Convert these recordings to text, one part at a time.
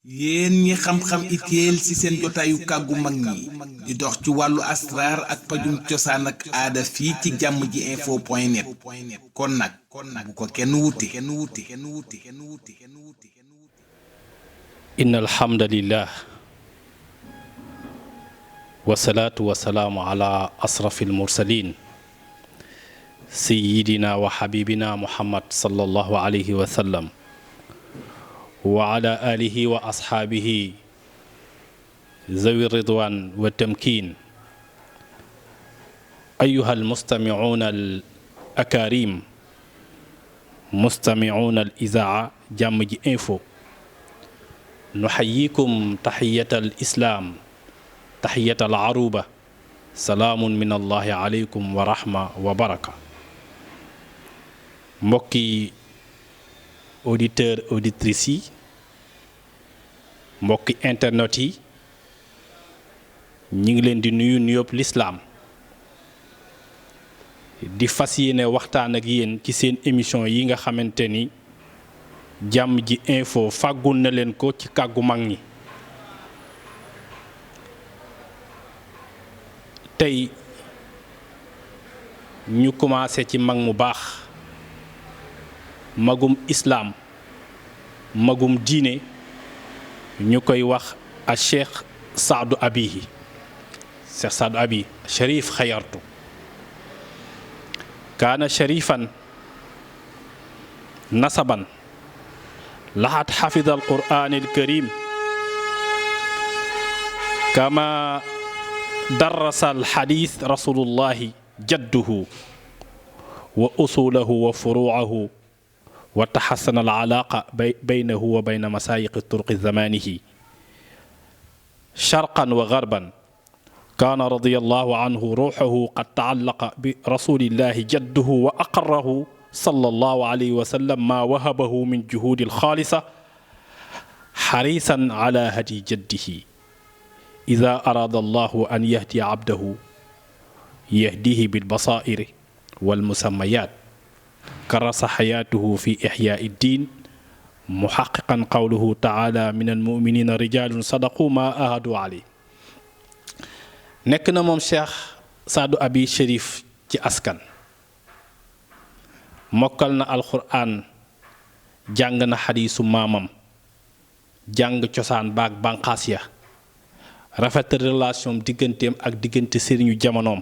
yéen ñi xam-xam itéel ci seen jotaayu kàggu mag ñi di dox ci wàllu asraar ak pajum cosaan ak aada fii ci jàmm ji info point net kon nag bu ko kenn wuti inna alhamdulillah wasalaatu wasalaamu ala asrafi almursalin sayidina wa xabibina muhammad sallallahu alayhi wa sallam wa ala alihi wa asxaabihi zawi ridwan wa tamkin ayuha almustamicuuna al akarim mustamicuuna al izaa jàmm ji info nuxayikum taxiyata al islaam taxiyata al aruba salaamun min allahi aleykum wa rahma wa baraka mbokki auditeur auditrices yi mbokki internet yi ñi ngi leen di nuyu nuyób lislaam di fas yéene waxtaan ak yéen ci seen émission yi nga xamante ni jàmm ji info fàggul na leen ko ci kàggu mag ñi tey ñu commencé ci mag mu baax magum islaam magum diine ñu koy wax a cheikh saadu abihi cheikh saadu abi sharif xayartu kaana sharifan nasaban laxat xafida alquran alkarim kama darasa alxadis rasulullahi jadduhu wa usulahu wa furuahu wa taxasana alcalaaqa baynahu wa bayna masaayiqi turqi zamanihi sharqan wa garban kaana radiyallahu anhu ruuxahu qad taallaqa bi rasulillahi jadduhu wa aqarrahu sallallahu alayhi wa sallam maa wahabahu min juhuudi alxaalisa xarisan ala hadi jaddihi ida araada allahu an yahdiya abdahu yahdihi bilbasaa'iri walmusammayaat karasa xayaatuhu fi ixyaai ddin muxaqiqan qawluhu taala min almuminina rijalun sadaqu ma ahadu aley nekk na moom cheikh saadu abi sharif ci askan mokkal na alquran jàng na xadiisu maamam jàng cosaan baag banqaas ya rafet relation digganteem ak diggante sëriñu jamonoom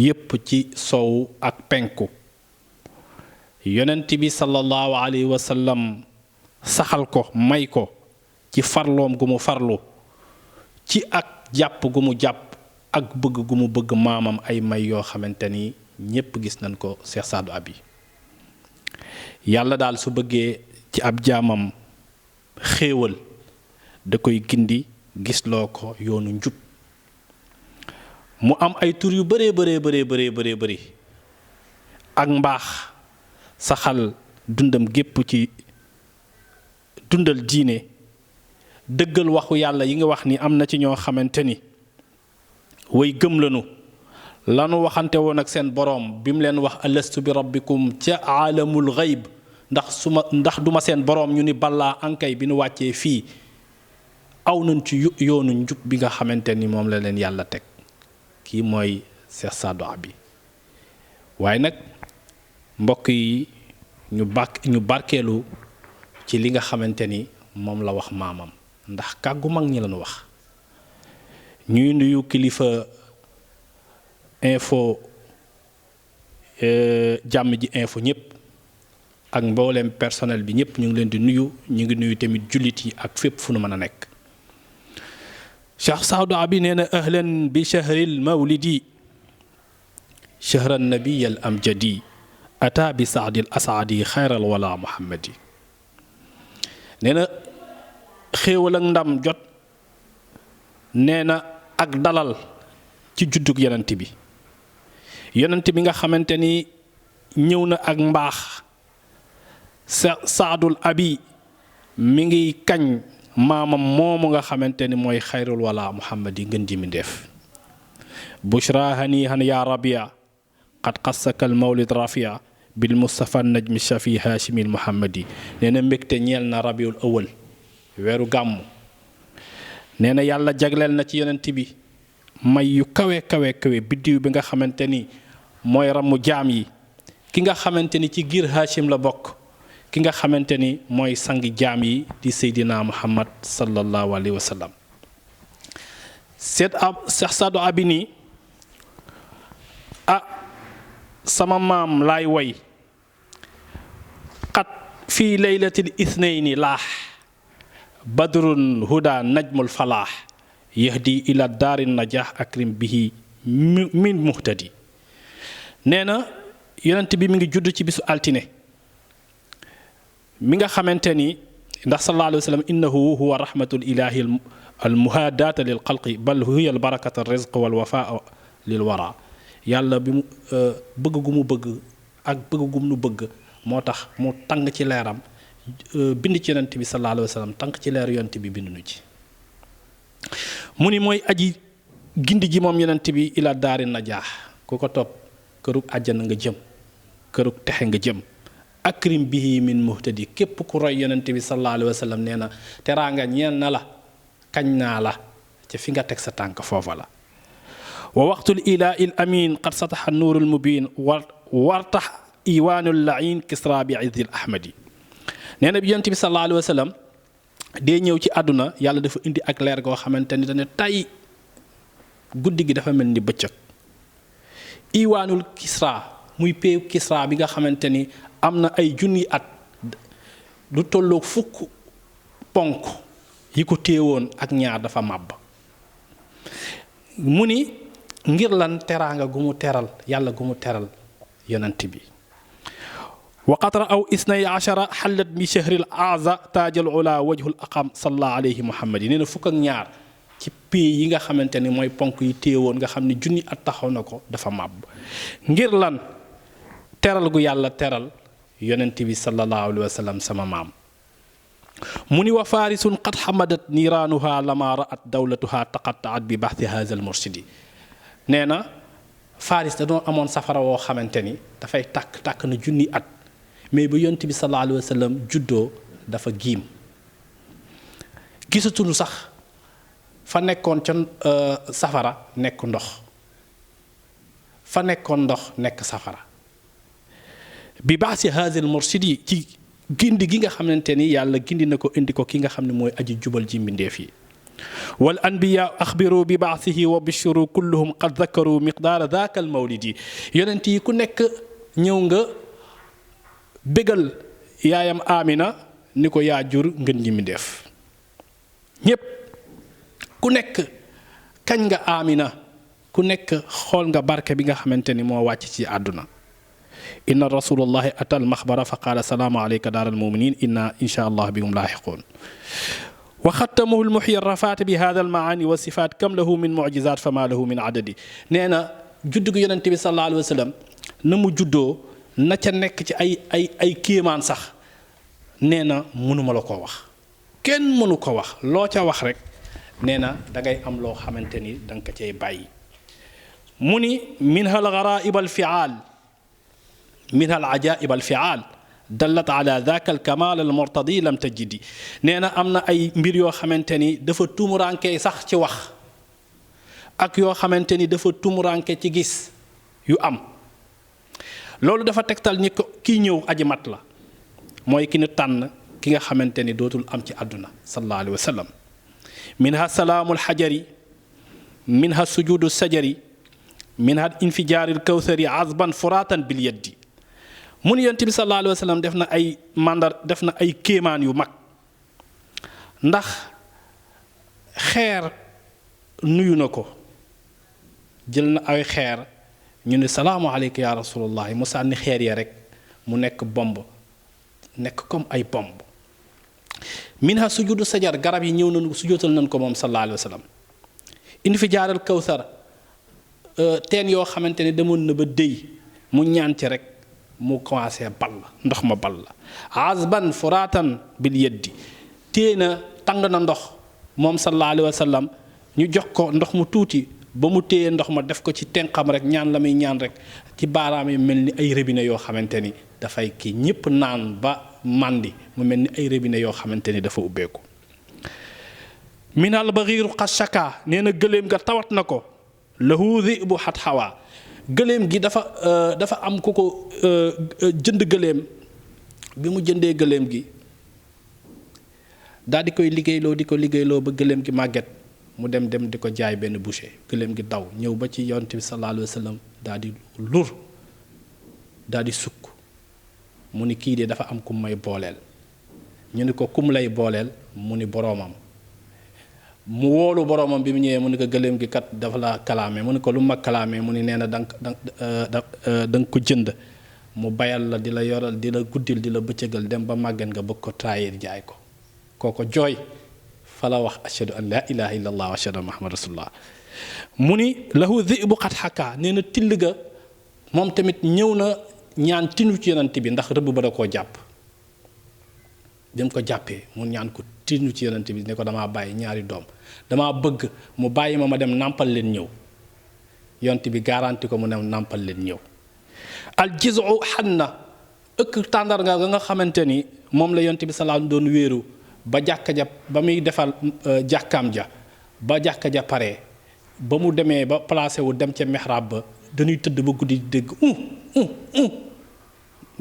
yépp ci soowu ak penku yonent bi sallallahu alayhi wa sallam saxal ko may ko ci farloom gu mu farlu ci ak jàpp gu mu jàpp ak bëgg gu mu bëgg maamam ay may yoo xamante ni ñépp gis nañ ko Cheikh Saadu Abi yàlla daal su bëggee ci ab jaamam xéewal da koy gindi gisloo ko yoonu njub mu am ay tur yu bëree bëri ak mbaax saxal dundam gépp ci dundal diine dëggal waxu yàlla yi nga wax ni am na ci ñoo xamante ni way gëm lanu lanu waxante woon ak seen boroom bi mu leen wax alastu bi rabbikum ca aalamul xayb ndax duma seen boroom ñu ni balaa ankay bi nu wàccee fii aw nañ ci yoonu njub bi nga xamante ni moom la leen yàlla teg kii mooy Cheikh Saadu Abi waaye nag mbokk yi ñu barkeelu ci li nga xamante ni moom la wax maamam ndax kàggu mag ñi lañu wax ñuy nuyu kilifa info jàmm ji info ñëpp ak mboolem personnel bi ñëpp ñu ngi leen di nuyu ñu ngi nuyu tamit jullit yi ak fépp fu nu mën a nekk Cheikh Saadu Abi nee na ahlan bi shahril mawlidi shahran nabiyal amjadi ata bi saadil asaadi xayral wala muhammadi nee na xéewal ak ndam jot nee na ak dalal ci juddug yonent bi nga xamante ni ñëw na ak mbaax saadul abi mi ngi kañ maamam moomu nga xamante ni mooy xayrul wala muhammadi ngën ji mi ndeef bushra hanihan ya rabia qad qassaka al mawlid rafia bil mustafa najmi shafi hashimil muhammadi nee na mbégte ñeel na rabiul awal weeru gàmmu nee na yàlla jagleel na ci yonent bi may yu kawe kawe kawe biddiw bi nga xamante ni mooy ramu jaam yi ki nga xamante ni ci giir Hachim la bokk ki nga xamante ni mooy sangi jaam yi di Seydina Muhammad sallallahu alayhi wa sallam Cheikh Saadu Abi ni sama maam laay woy xat fii laylatil ithnayni laax badrun huda najmul falaax yahdi ila daari najaax akrim bihi min muhtadi nee na yonent bi mi ngi judd ci bisu altine mi nga xamante ni ndax sallallahu alayhi wa sallam innahu huwa rahmatul ilahi al muhadata lil xalqi bal huwa al barakata rizq wal wafaa lil wara yàlla bi mu bëgg gu mu bëgg ak bëgg gu mu bëgg moo tax mu tàng ci leeram bind ci yonent bi sallallahu alayhi wa sallam tàng ci leer yonent bi bind nu ci mu ni mooy aji gindi ji moom yonent bi ila daari najaax ku ko topp kërug àjjana nga jëm kërug texe nga jëm akrim bihi min muhtadi képp ku roy yonent bi sallallahu alayhi wa sallam nee na teraanga ñeel na la kañ naa la ca fi nga teg sa tànk foofa la wa waxtul ilaa il amin qad sataxa nuurul mubin wartax iwaanul lain kisra bi izil ahmadi nee na bi yonent bi sallallahu alayhi wa sallam dee ñëw ci àdduna yàlla dafa indi ak leer goo xamante ni dane tay guddi gi dafa mel ni bëccëg iwaanul kisra muy péew kisra bi nga xamante ni am na ay junni at lu tolloog fukk ponk yi ko téewoon ak ñaar dafa màbb mu ni ngir lan teraanga gu mu teral yàlla gu mu teral yonent bi wa qatra aw isnay achara xallat bi shahril aza taajal ula wajhul aqam salla alayhi muhammad yi nee na fukk ak ñaar ci pays yi nga xamante ni mooy ponk yi téewoon nga xam ne junni at taxaw na ko dafa màbb ngir lan teral gu yàlla teral yonent bi sallallahu alayhi wa sallam sama maam mu ni wa farisun qad xamadat niiraanuha lama raat dawlatuha taqattaat bi baxti haza al mursidi nee na faris da doon amoon safara woo xamante ni dafay tàkk na junni at mais ba yonent bi sallallahu alayhi wa sallam juddoo dafa giim gisatuñu sax fa nekkoon ca safara nekk ndox fa nekkoon ndox nekk safara bi baax si haazal mursidi ci gindi gi nga xamante ni yàlla gindi na ko indi ko ki nga xam ne mooy aji jubal ji mbindeef yi wal anbiya axbiru bi baasihi wa bishiru kulluhum qad zakaru miqdaara daaka al mawlidi yonent yi ku nekk ñëw nga bégal yaayam Amina ni ko yaa jur ngën ji mbindeef ñépp ku nekk kañ nga Amina ku nekk xool nga barke bi nga xamante ni moo wàcc ci àdduna inna rasulullahi atal maxbara fa qaala salaamu alayka daaral muminin inna insha allah bihum laaxiqoon wa xattamuhu lmuxyi rafaat bi hada almaani wa sifaat kam lahu min mujizat fa ma lahu min adadi nee na judd gu yonente bi sallallahu alayhi wa sallam na mu juddoo na ca nekk ci ay kéemaan sax nee na mënuma la ko wax kenn mënu ko wax loo ca wax rek nee na dangay am loo xamante ni danga ko cay bàyyi mu ni minha algaraib alfiaal minha alajaib alfiaal dallat ala daka alkamal almurtadi lam tajidi nee na am na ay mbir yoo xamante ni dafa tumuranke sax ci wax ak yoo xamante ni dafa tumuranke ci gis yu am loolu dafa tegtal ni ko kii ñëw aji mat la mooy ki ñu tànn ki nga xamante ni dootul am ci àdduna sallallahu alayhi wa sallam minha salaamul xajari minha sujudu sajari minha infijaaril kawsari azban furatan bil yaddi mun yonent bi sallallahu alayhi wa sallam def na ay kéemaan yu mag ndax xeer nuyu na ko jël na ay xeer ñu ne salaamu aleyka ya rasulullahi mu sànni xeer ya rek mu nekk bomb nekk comme ay bomb minha sujudu sajar garab yi ñëw nañu sujootal nañ ko moom sallallahu alayhi wa sallam indi fi jaaral kawsar teen yoo xamante ne demoon na ba déy mu ñaan ci rek mu commencé ball ndox ma ball azban furatan bil yeddi téye na tàng na ndox moom sallallahu alayhi wa sallam ñu jox ko ndox mu tuuti ba mu téye ndox ma def ko ci tenqam rek ñaan la muy ñaan rek ci baaraam yi mel ni ay robinet yoo xamante ni dafay kii ñëpp naan ba màndi mu mel ni ay robinet yoo xamante ni dafa ubbeeku minal baxiiru xas shaka nee na gëléem ga tawat na ko lahu dhi'bu xat xawaa gëléem gi dafa am ku ko jënd gëléem bi mu jëndee gëléem gi daal di koy liggéeyloo di ko liggéeyloo ba gëléem gi màgget mu dem di ko jaay benn boucher gëléem gi daw ñëw ba ci yonent bi sallallahu alayhi wa sallam daal di lur daal di sukk mu ni kii de dafa am kum may booleel ñu ni ko kum lay booleel mu ni boroomam mu woolu boroomam bi mu ñëwee mu ni ko gëléem gi kat dafa la kalaame mu ni ko lu ma kalaame mu ni nee na da nga ko jënd mu bayal la di la yoral di la guddil di la bëccëgal dem ba màgget nga bëgg ko trahir jaay ko kooko jooy fa la wax ashhadu an la ilaha illa allah wa ashhadu anna muhammad rasulullah mu ni lahu dhi'bu qad haka nee na till ga moom tamit ñëw na ñaan tinu ci yonent bi ndax rëbb ba da koo jàpp dem ko jàppee mu ñaan ko tinu ci yonent bi ne ko damaa bàyyi ñaari doom damaa bëgg mu bàyyi ma dem nàmpal leen ñëw yonent bi garanti ko mu ne nàmpal leen ñëw al jizu xanna ëkk tàndarga nga xamante ni moom la yonent bi salaam doon wéeru ba jàkka ja ba muy defal jàkkaam ja ba jàkka ja pare ba mu demee ba placé wu dem ca mihrab ba dañuy tëdd ba guddi dégg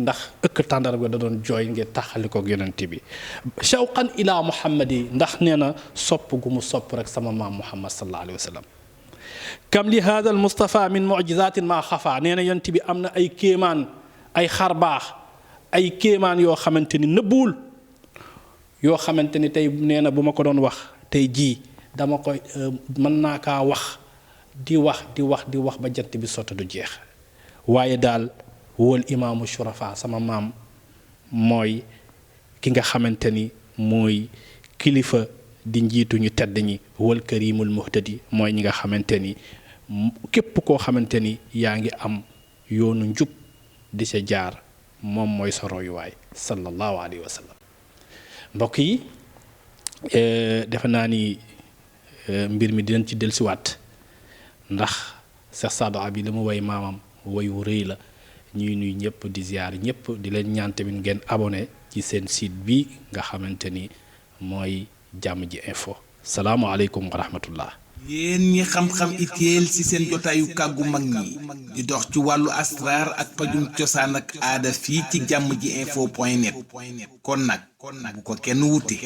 ndax ëkk tàndarga da doon jooy ngir taxali ko yonent bi shawqan ila muhammad yi ndax nee na sopp gu mu sopp rek sama maam muhammad sallallahu alayhi wa sallam kam li hada al mustafa min mujizatin ma xafa nee na yonent bi am na ay kéemaan ay xarbaax ay kéemaan yoo xamante ni nëbbuwul yoo xamante ni tey nee na bu ma ko doon wax tey jii dama koy mën naa kaa wax di wax ba jant bi sotti du jeex waaye daal wol imaamu shurafa sama maam mooy ki nga xamante ni mooy kilifa di njiitu ñu tedd ñi wal karimul muhtadi mooy ñi nga xamante ni képp koo xamante ni yaa ngi am yoonu njub di sa jaar moom mooy sa royuwaay sallallahu alayhi wa sallam mbokk yi defe naa ni mbir mi dinañ ci dellusiwaat ndax Cheikh Saadu Abi li mu way maamam wayu rëy la ñuy nuy ñëpp di ziar ñëpp di leen ñaan tamit ngeen abonné ci seen site bi nga xamante ni mooy jàmm ji info salaamualeykum wa rahmatullah yéen ñi xam-xam itéel ci seen jotaayu kàggu mag ñi di dox ci wàllu asraar ak pajum cosaan ak aada fii ci jàmm ji info point net kon nag bu ko kenn wuti